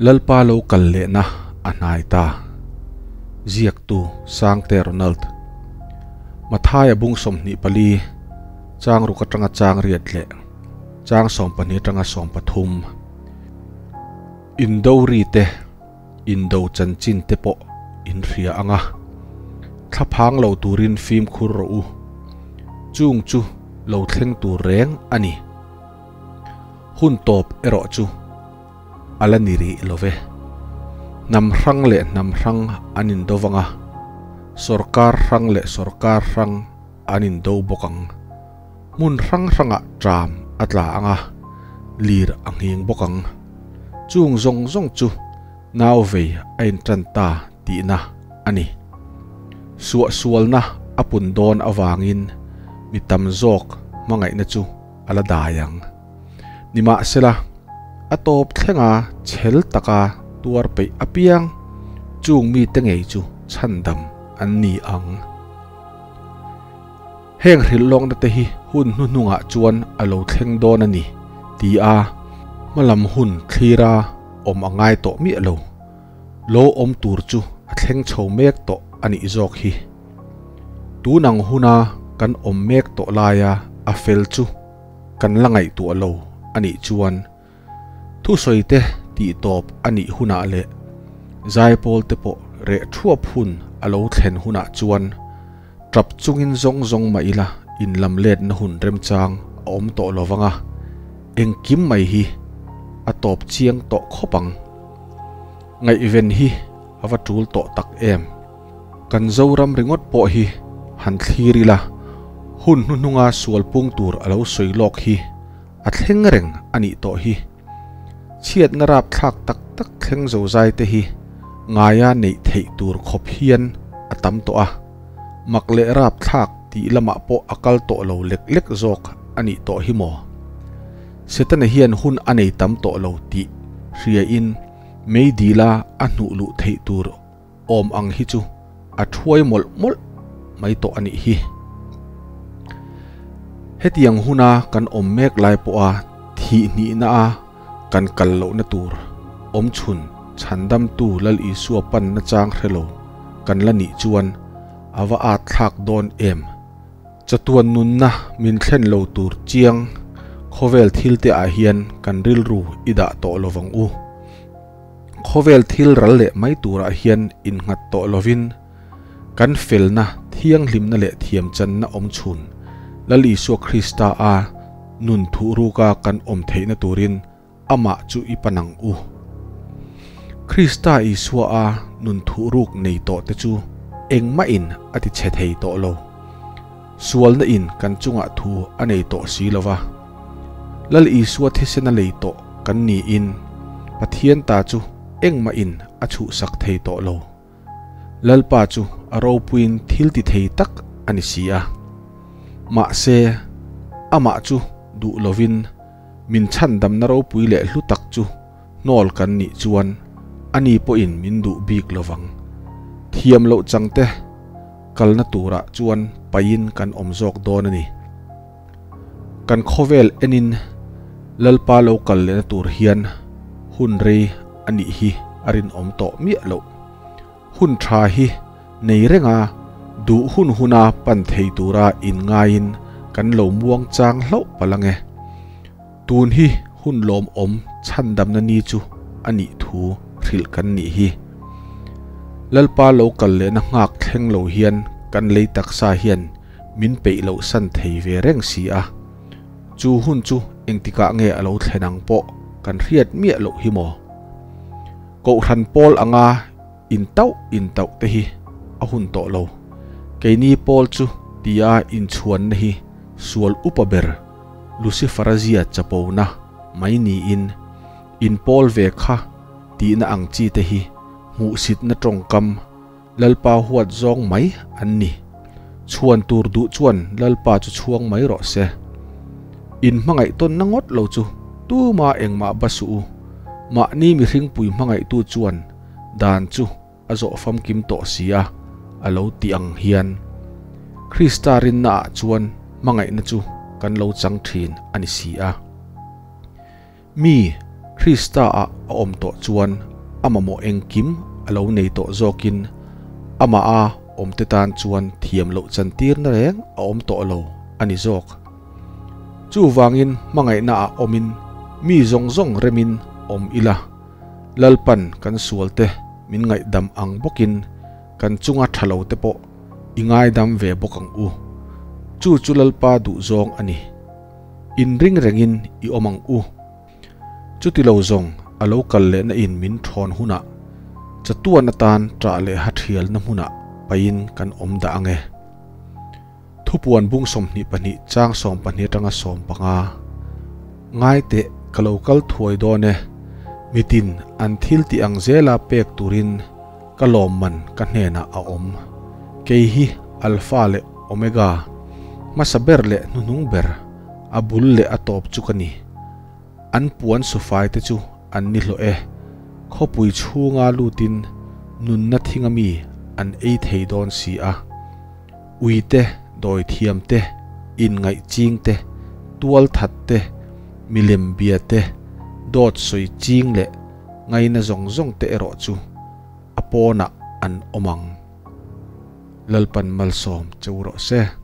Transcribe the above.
Lalpa lo kal lehna a hnai ta. Ziaktu Sangte Ronald. Mathaia bung 24, chang ruk atanga chang riat leh chang 12 atanga 13. Indo ri te, indo chanchin te pawh in hria anga. Thlaphang lo turin fimkhur rawh u. Chung chu lo thleng tur reng a ni. Hun tawp erawh chu a la ni rih lo ve. Hnam hrang leh hnam hrang an indo vang a, sawrkar hrang leh sawrkar hrang an indo bawk ang. Hmun hrang hrangah ṭam a tla ang a, lir a nghing bawk ang. Chung zawng zawng chu nau vei a inṭan ta tihna a ni. Suahsualna a pun dawn avangin mi tam zawk hmangaihna chu a la dai ang. Nimahsela, a tawp thlenga chhel taka tuar peih apiang chung mite ngei chu chhandam an ni ang. Heng hrilhlawkna te hi hun hnuhnungah chuan a lo thleng dawn a ni, ti a hmalam hun thlira awm a ngai tawh miah lo. Lo awm tur chu a thleng chho mek tawh a nih zawk hi. Tun ang huna kan awm mek tawh laia a fel chu kan la ngaihtuah lo a nih chuan thusawi te tih tawp a nih hunah leh zaipawl te pawh reh thuap hun a lo thlen hunah chuan tap chungin zawng zawng mah ila inlam letna hun remchang a awm tawh lo vang a, engkim mai hi a tawp chiang tawh khawp ang. Ngaihven hi a va tul tawh tak em? Kan Zoram ringawt pawh hi han thlir ila, hun hnuhnunga sual pung tur a lo sawi lawk hi a thleng reng a nih tawh hi. Chhiatna rapthlak tak tak thleng zozai te hi ngaia neih theih tur khawp hian a tam tawh a, mak leh rapthlak tih lamah pawh a kal tawh lo lek lek zawk a nih tawh hi maw? Setana hian hun a nei tam tawh lo tih hriain meidila a hnuh luh theih tur awm ang hi chu a thuai mawlh mawlh mai tawh a nih hi. Hetiang huna kan awm mek lai pawha thih hnihna a kan kal lohna tur awm chhun chhandamtu Lal Isua panna chang hre lo kan la nih chuan a va at thlak dawn em? Chatuan nunna min thlen lo tur chiang khawvel thil te ah hian kan rilru i dah tawh lovang u. Khawvel thil ral leh mai turah hian innghat tawh lovin kan felna, thianghlimna leh thiamchanna awm chhun Lal Isua Krista a nun thuhruka kan awm theihna turin amah chu i pan ang u. Krista Isua a nun thuhruk nei tawh te chu engmah in a ti chhe thei tawh lo. Sualna in kan chungah thu a nei tawh si lova. Lal Isua thisen a lei tawh kan niin Pathian ta chu engmah in a chhuhsak thei tawh lo. Lalpa chu a ropuiin thil ti thei tak a ni si a. Mahse, amah chu duh lovin min chhandamna ropui leh hlu tak chu hnawl kan nih chuan ani pawhin min duh bik lovang. Thiam loh changte kalna turah chuan paihin kan awm zawk dawn a ni. Kan khawvel enin Lalpa lo kal lehna tur hian hun rei a nih hi a rinawm tawh miah loh. Hun tha hi nei renga duh hun huna pan thei tura inngaiin kan lo muang chang hlauh palh ange. Tun hi hun lawmawm chhandamna ni chu a nih thu hrilh kan nih hi. Lalpa lo kal lehna nghak thleng lo hian kan lei taksa hian min peih loh san thei ve reng si a. Chu hun chu engtikah nge a lo thlen ang pawh kan hriat miah loh hi maw? Kohhran pawl anga intauh intauh te hi a hun tawh lo. Keini pawl chu tia inchhuanna hi sual upa ber Lucifera zia chapona mai niin in pawl ve kha tihna ang chi te hi hmuhsitna tawngkam Lalpa huat zawng mai an ni. Chhuan tur duh chuan Lalpa chu chhuang mai rawh se. In hmangaih tawnna ngawt lo chu tuma engmah ba suh u. Mahni mihringpui hmangaihtu chuan dan chu a zawh famkim tawh si a, a lo ti ang hian. Krista rinna ah chuan hmangaihna chu kan lo chang thin a ni si a. Mi, Krista ah a awm tawh chuan a mamawh engkim a lo nei tawh zawkin amaha awmte tan chuan thiam loh chantirna reng a awm tawh lo a ni zawk. Chuvangin hmangaihna ah awmin mi zawng zawng remin awm ila, Lalpan kan sualte min ngaihdam ang bawkin kan chunga tha lo te pawh i ngaidam ve bawk ang u. Chu chu Lalpa duhzawng a ni. Inring rengin i awm ang u. Chuti lo zawng a lo kal lehna in min thawn hunah chatuan atan ṭah leh ha ṭhialna hmunah pain kan awm dah ang e. Thupuan bung 22 chang 12 atanga 15. Ngai teh ka lo kal thuai dawn e, mitin an thil tih ang zela pek turin ka lawmman ka hnenah a awm. Kei hi Alpha leh Omega, hmasa ber leh hnuhnung ber, a bul leh a tawp chu ka ni. An puan sufai te chu an ni hlawh e, khawpui chhunga lutin nunna thinga mi an ei thei dawn si a. Ui te, dawithiam te, inngaih ching te, tualthat te, milem bia te, dawt sawi ching leh ngaina zawng zawng te erawh chu a pawnah an awm ang. Lalpan malsawm che u rawh se.